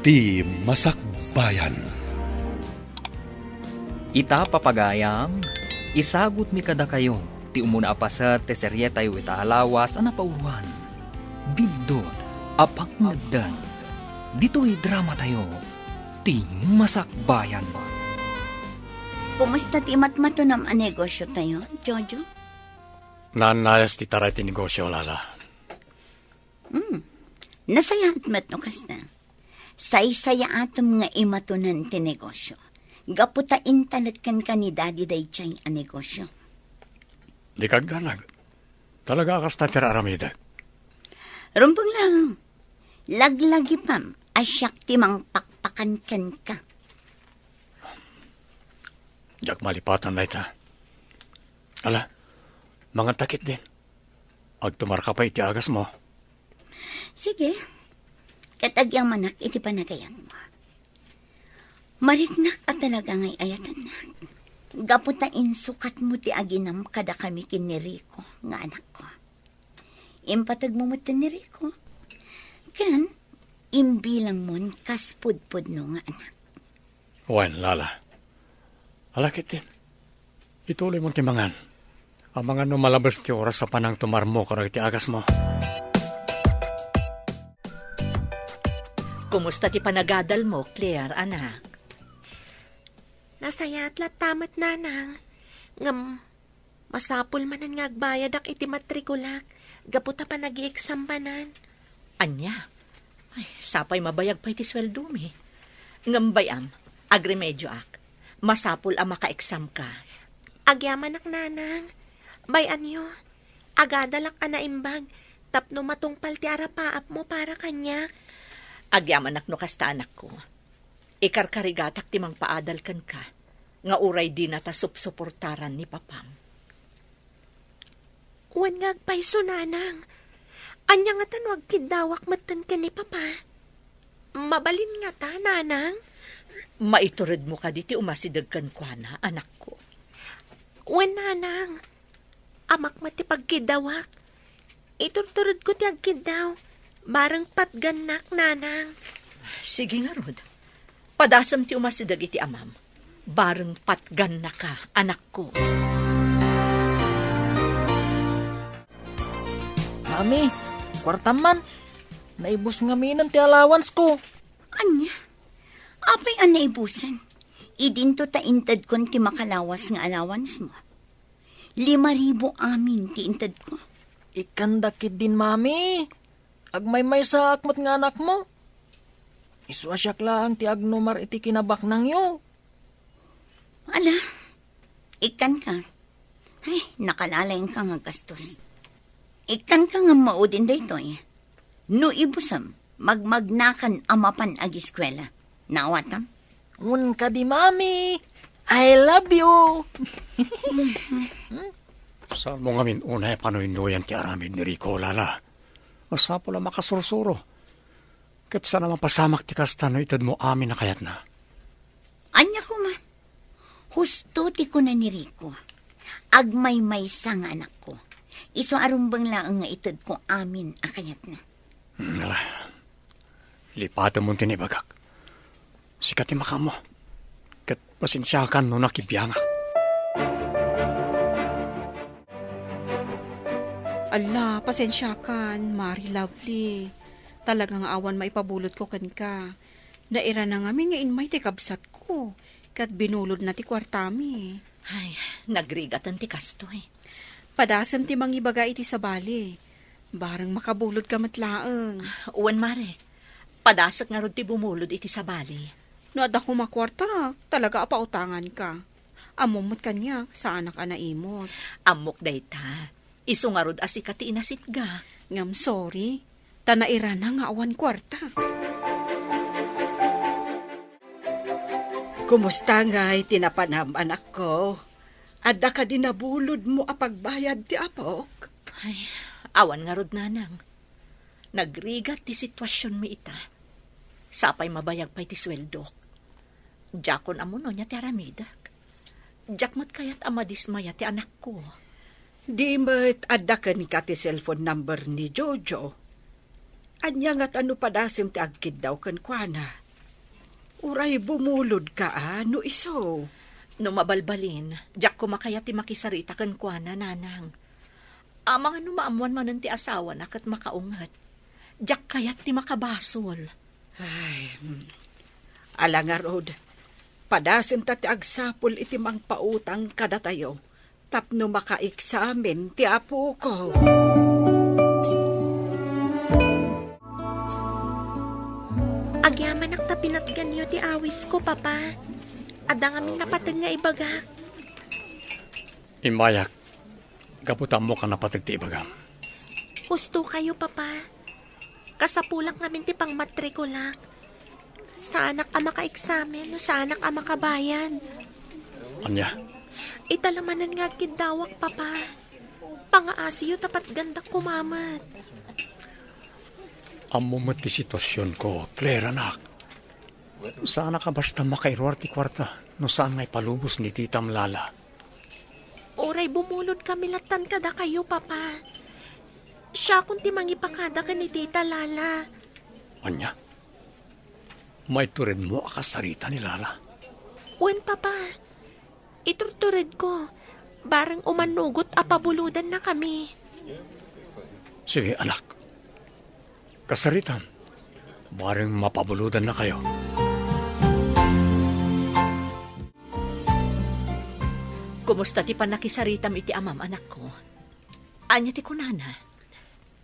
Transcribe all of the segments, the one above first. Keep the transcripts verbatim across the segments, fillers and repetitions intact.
Ti Masakbayan. Ita, papagayam, isagutmi kadakayo ti umuna a paset ti serietayo ita a lawas a napauloan, Biddut a Pangngeddan. Ditoy dramatayo, Ti Masakbayan. Kumusta ti matmatunam a negosiotayo, Jojo? Naannayas ti taray ti negosio, Lala. Hmm. Nasayaat met no kasta. Saysayaatem nga imatunan ti negosio. Gapu ta intalek kenka ni Daddy daydiay a negosio. Dika agdanag. Talaga a kasta ti aramidek. Rumbeng lang. Laglagipem a siak ti mangpakpakan kenka. Diak malipatan dayta. Ala, mangantak ketdin. Agtumarka pay iti agasmo. Sige. Ket agyamanak iti panagayatmo. Mariknak a talaga nga ay-ayatennak. Gapu ta insukatmo ti aginam kadakami ken ni Rico nga anakko. Impategmo metten ni Rico. Ken imbilangmon kas pudpudno nga anak. Wen, Lala. Ala ketdin. Ituloymon ti mangan. Amangan no malabes ti oras a panangtumarmo kadagiti agasmo. Kumusta ti panagadalmo, Claire, anak? Nasayaat latta met, Nanang. Ngem, masapul manen nga agbayadak iti matrikulak gapu ta panagi-exam manen. Ania? Ay, sapay mabayag pay ti sueldomi. Ngem bay-am, agremedioak. Masapul a maka-exam ka. Agyamanak, Nanang. Bay-anyo, agadalak a naimbag tapno matungpal ti arapaapmo para kaniak. Agyamanak no kasta, anakko. Ikarkarigatak ti mangpaadal kenka, nga uray dinata supsuportaran ni papam. Wen nga agpayso, Nanang. Ania ngata no agkiddawak metten ken ni Papa? Mabalin ngata, Nanang? Maituredmo kadi ti umasideg kenkuana, anakko? Wen, Nanang. Amak met ti pagkiddawak. Iturturedko ti agkiddaw. Bareng patgannak, Nanang. Sige ngarud. Padasem ti umasideg iti amam. Bareng patgannaka, anakko. Mami, kuartam man. Naibus ngaminen ti allowance ko. Ania? Apay a naibusen? Idinto ta intedkon ti makalawas nga allowance mo. Lima ribu amin ti intedko. Ikkanda ketdin, Mami. Agmaymaysaak met nga anakmo. Isu a siak laeng ti agnumar iti kinabaknangyo. Ala, ikkanka. Ay, nakalalengka nga gastos. Ikkanka nga maudin daytoy. No ibusem, magmagnakan a mapan agiskuela. Naawatam? Wen kadi, Mami. I love you. Saan mo ngamin unay a panuynoyan ti aramid ni Rico, Lala? Masapul a makasursuro. Ket saan a mapasamak ti kasta no itedmo amin a kayatna. Ania koma? Husto ti kuna ni Rico. Agmaymaysa nga anakko. Isu a rumbeng laeng nga itedko amin a kayatna. Hmm, ala. Lipatemon ti naibagak. Sika ti makaammo. Ket pasensiakan no nakibiangak. Ala, pasensiakan, Mari Lovely. Talaga nga awan maipabulodko kenka. Nairana ngamin nga immay ti kabsatko, ket binulodna ti kuartami. Ay, nagrigaten ti kastoy. Padasem ti mangibaga iti sabali. Bareng makabulodka met laeng. Wen, Mare. Padasek ngarud ti bumulod iti sabali. No adda koma kuarta, talaga a pautanganka. Ammom met kaniak, saanak a naimot. Ammok dayta. Isu ngarud a sika ti inasitga. Ngem sorry, ta nairana nga awan kuarta. Kumusta ngay ti napanam, anakko? Adda kadi nabulodmo a pagbayad ti apok? Ay, awan ngarud, Nanang. Nagrigat ti situasionmi ita. Sapay mabayag pay ti sueldok. Diakon ammo no ania ti aramidek. Diak met kayat a madismaya ti anakko. Di met adda kenka ti cellphone number ni Jojo? Ania ngata no padasem ti agkiddaw kenkuana? Uray bumulodka a, no isu. No mabalbalin, diak koma kayat ti makisarita kenkuana, nanang. Amangan no maammoan manen ti asawana ket makaunget. Diak kayat ti makabasol. Ay, hmm. Ala ngarud, padasenta ti agsapul iti mangpautang kadatayo tapno makaeksamen ti apoko. Agyamanak ta pinatganyo ti awisko, Papa. Adda ngamin napateg nga ibagak. Immayak, gapu ta ammok a napateg ti ibagam. Husto kayo, Papa. Kasapulak ngamin ti pangmatrikulak. Saanak a makaeksamen no saanak a makabayad. Ania? Ita la manen nga agkiddawak, Papa. Pangaasiyo ta patgandak koma met. Ammom met ti situasionko, Claire, anak. Saanak a basta makairuar ti kuarta no saan nga ipalubos ni titam, Lala. Uray bumulodkami lattan kadakayo, Papa. Siakon ti mangipakada ken ni Tita Lala. Ania? Maituredmo a kasarita ni Lala? Wen, Papa. Iturturedko, bareng umanugot a pabulodannakami. Sige, anak. Kasaritam, bareng mapabulodannakayo. Kumusta ti pannakisaritam iti amam, anakko? Ania ti kunana?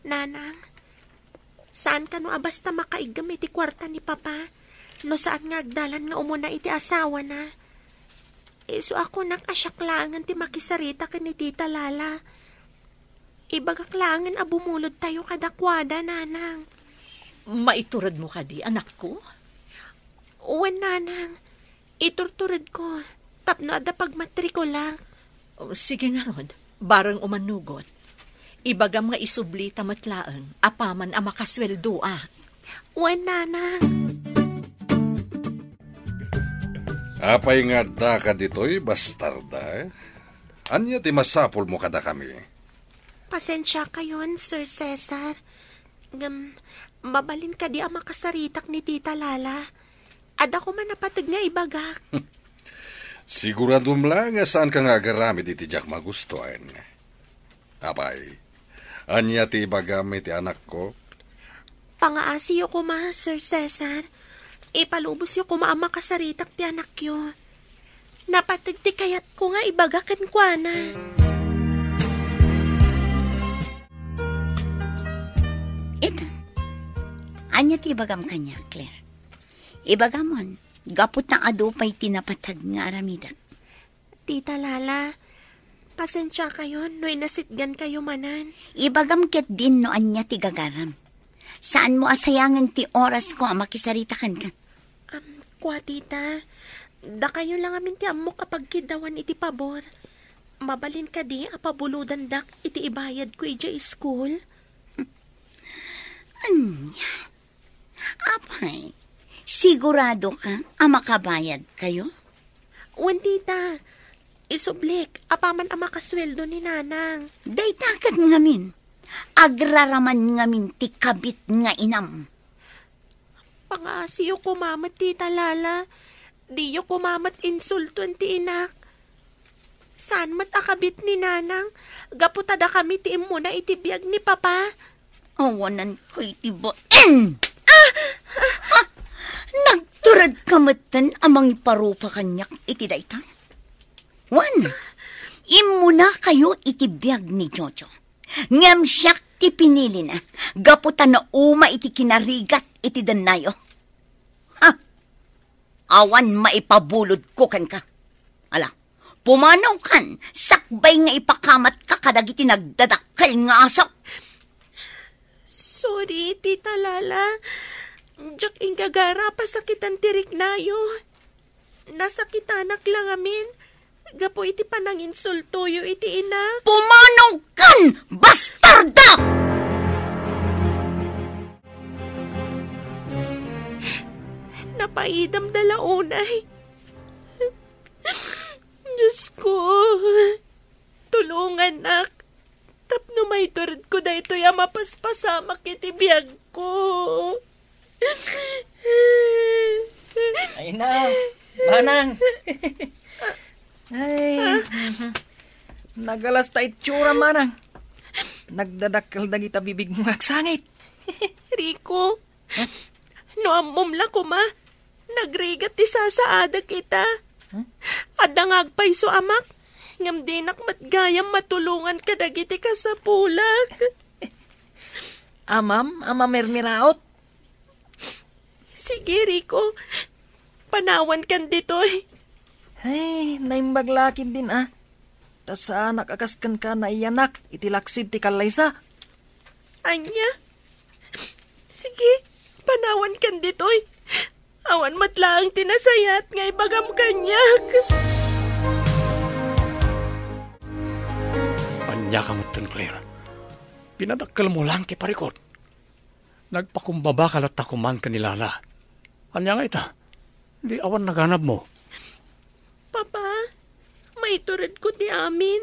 Nanang, saan kano a basta makaiggem iti kuarta ni Papa, no saan nga agdalan nga umuna iti asawana. Isu a kunak a siak laengen ti makisarita ken ni Tita Lala. Ibagak laengen a bumulodtayo kadakuada, Nanang. Maituredmo kadi, anakko? Wen, Nanang. Iturturedko tapno adda pagmatrikulak. O, sige ngarud, bareng umanugot. Ibagam nga isublita met laeng apaman a makasueldoak. Wen, Nanang. Apay nga adda kaditoy, bastarda? Ania ti masapulmo kadakami? Pasensiakayon, Sir Cesar. Ngem, mabalin kadi a makasaritak ni Tita Lala? Adda koma napateg nga ibagak. Siguradom la nga saanka nga agaramid iti diak magustuan. Apay, ania ti ibagam iti anakko? Pangaasiyo koma, Sir Cesar. Ipalubosyo koma a makasaritak ti anakyo. Napateg ti kayatko nga ibaga kenkuana. Ita, ania ti ibagam kaniak, Claire? Ibagamon, gapu ta adu pay ti napateg nga aramidek. Tita Lala, pasensiakayon no inasitgankayo manen. Ibagam ketdin no ania ti gagaram. Saanmo a sayangen ti orasko a makisarita kenka. Am, kua, tita, dakayo la ngamin ti ammok a pagkiddawan iti pabor. Mabalin kadi a pabulodandak iti ibayadko idiay school? Ania? Apay, siguradoka a makabayadkayo? Wen, tita. Isublik, apaman a makasueldo ni Nanang. Dayta ket ngamin. Agraraman ngamin ti kabit nga inam. Pangaasiyo koma met, Tita Lala. Diyo koma met insulton ti inak. Saan met a kabit ni Nanang, gapu ta dakami ti immuna iti biag ni Papa. Awananko iti bain! Ah! Ha? Nagturedka metten a mangiparupa kaniak iti dayta? Wen, immunakayo iti biag ni Jojo. Ngem siak ti pinilina, gapu ta nauma iti kinarigat iti dennayo. Ha? Awan maipabulodko kenka. Ala, pumanawkan, sakbay nga ipakamatka kadagiti nagdadakkel nga aso. Sorry, Tita Lala. Diak inggagara a pasakitan ti riknayo. Nasakitanak la ngamin gapu iti pananginsultoyo iti inak. Pumanawkan, bastarda! Napaidam da la unay. Diosko, tulonganak tapno maituredko daytoy a mapaspasamak iti biagko. Ay na, manang. Ay, nagalas ta itsura, manang. Nagdadakkel dagita bibigmo nga agsangit. Rico, no ammom la koma, nagrigat ti sasaadek ita. Huh? Adda nga agpayso amak, ngem dinak met gayam matulongan kadagiti kasapulak. Amam, a mamirmiraot. Sige, Rico. Panawankan ditoy. Ay, naimbag la ketdin a. Ta saanak a kas kenka naiyanak iti laksid ti kallaysa. Ania? Sige, panawankan ditoy. Awan met laeng ti nasayaat nga ibagam kaniak. Ania ka metten, Claire? Pinadakkelmo lang ti parikut. Nagpakumbaba ka latta koman ken ni Lala. Ania nga ita? Di awan naganabmo? Papa, maituredko ti amin.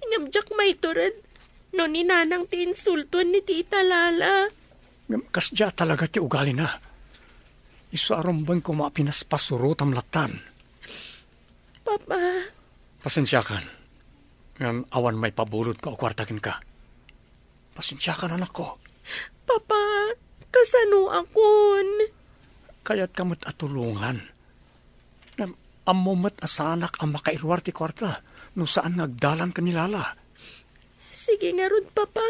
Ngem diak maitured no ni Nanang ti insultoen ni Tita Lala. Ngem kasdiay talaga ti ugalina. Isu a rumbeng koma a pinaspasurotam lattan. Papa. Pasensiakan. Ngem awan maipabulodko a kuarta kenka. Pasensiakan, anakko. Papa, kasanoakon? Kayatka met a tulongan. Ngem ammo met a saanak a makairuar ti kuarta no saan nga agdalan ken ni Lala. Sige ngarud, Papa.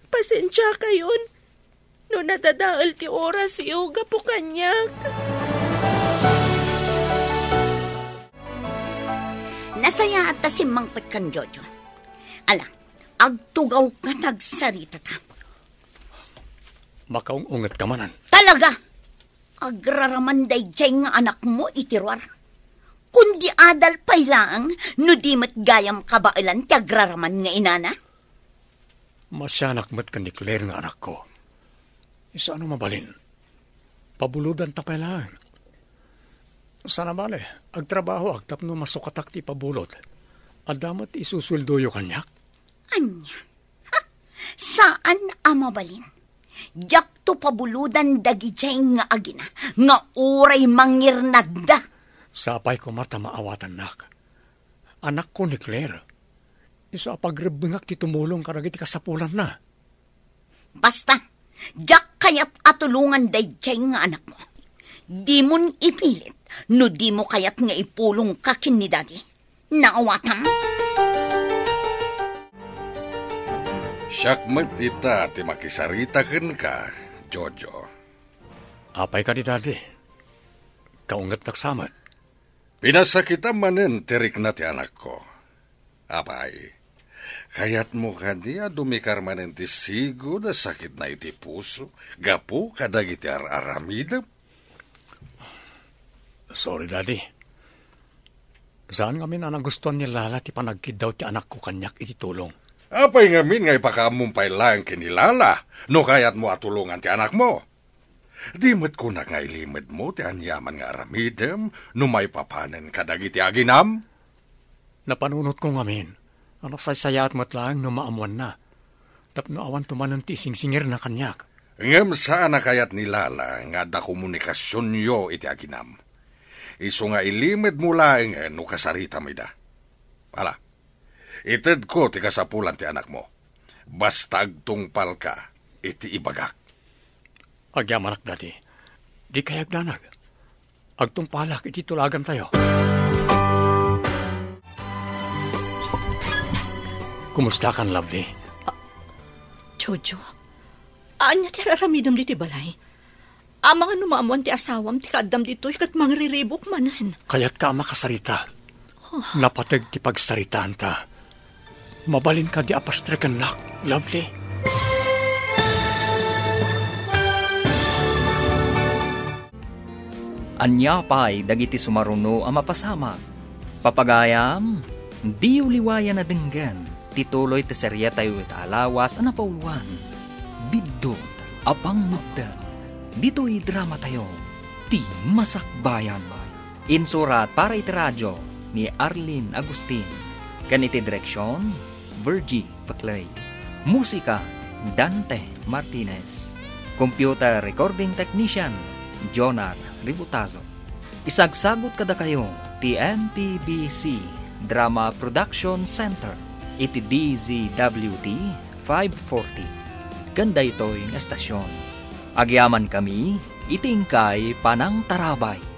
Pasensiakayon no nadadael ti orasyo gapu kaniak. Nasayaat ta simmangpet kan Jojo. Ala, agtugawka ta agsaritata. Makaung-ungetka manen. Talaga! Agraraman daydiay nga anakmo iti ruar. Kundi adal pay laeng no di met gayam kabaelan ti agraraman nga inana. Masianak met ken ni Claire nga anakko. Isu a no mabalin, pabulodanta pay laeng. Sana bale, agtrabahoak tapno masukatak ti pabulod. Adda met isusueldoyo kaniak. Ania? Ha? Saan a mabalin. Diakto pabulodan dagidiay nga agina nga uray mangirnadda. Sapay koma ta maawatannak. Anakko ni Claire. Isu a pagrebbengak ti tumulong kadagiti kasapulanna. Basta, diak kayat a tulongan daydiay nga anakmo. Dimon ipilit no dimo kayat nga ipulongka ken ni Daddy. Naawatam? Siak met ita ti makisarita kenka, Jojo. Apay kadi, Daddy? Kaungetnak sa met. Pinasakitam manen ti rikna ti anakko. Apay, kayatmo kadi a dumikar manen ti sigud a sakitna iti puso gapu kadagiti ar-aramidem? Sorry, Daddy. Saan ngamin a nagustuan ni Lala ti panagkiddaw ti anakko kaniak iti tulong. Apay ngamin nga ipakaammom pay laeng ken ni Lala no kayatmo a tulongan ti anakmo? Di met kunak nga ilimedmo ti aniaman nga aramidem no maipapanen kadagiti aginam? Napanunotko ngamin a nasaysayaat met laeng no maammoanna, tapno awanto manen ti isingsingirna kaniak. Ngem saan a kayat ni Lala nga adda komunikasionyo iti aginam. Isu nga ilimedmo laengen no kasaritam ida. Ala, itedko ti kasapulan ti anakmo. Basta agtungpalka iti ibagak. Agyamanak, Daddy. Dikay agdanag. Agtungpalak iti tulagantayo. Kumustakan, Lovely? Jojo, ania ti ar-aramidem ditoy balay? Amangan no maammoan ti asawam ti kaaddam ditoy ket mangriribuk manen. Kayatka a makasarita. Napateg ti pagsaritaanta. Mabalin kadi a pastrekennak, Lovely? Ania pay dagiti sumaruno a mapasamak? Papagayam, diyo liwayan a denggen ti tuloy ti seriatayo ita a lawas a napauluan, Biddut a Pangngegdeng, ditoy dramatayo, Ti Masakbayan. Insurat para iti radio ni Arlene Agustin, ken iti direksion, Virgie Paclay. Musika, Dante Martinez. Computer recording technician, Jonar Ributazo. Isagsagut kadakayo ti M P B C Drama Production Center iti D Z W T five forty ken daytoy nga estasion. Agyamankami iti inkay panangtarabay.